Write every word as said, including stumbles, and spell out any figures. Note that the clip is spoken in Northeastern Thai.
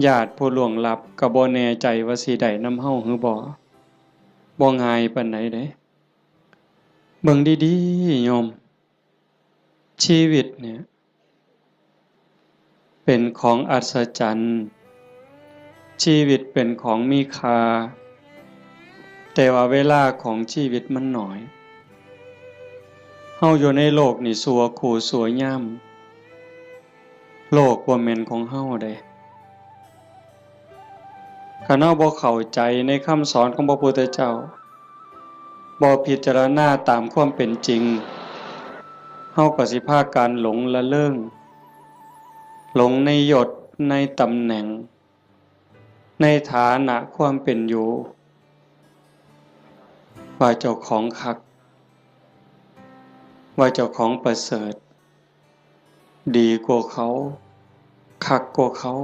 ญาติผู้ล่วงลับก็บ่แน่ใจว่าสิได้นำเฮาหรือบ่ บ่ง่ายปานใดเด้ เบิ่งดีๆ โยม ชีวิตเนี่ย เป็นของอัศจรรย์ ชีวิตเป็นของมีค่า แต่ว่าเวลาของชีวิตมันน้อย เฮาอยู่ในโลกนี่ชั่วคู่ชั่วยาม โลกบ่แม่นของเฮาเด้ คันเฮาบ่เข้าใจในคำสอนของพระพุทธเจ้า บ่พิจารณาตามความเป็นจริง เฮาก็สิพากันหลงละเริง หลงในยศ ในตำแหน่ง ในฐานะความเป็นอยู่ ว่าเจ้าของคัก ว่าเจ้าของประเสริฐ ดีกว่าเขา คักกว่าเขา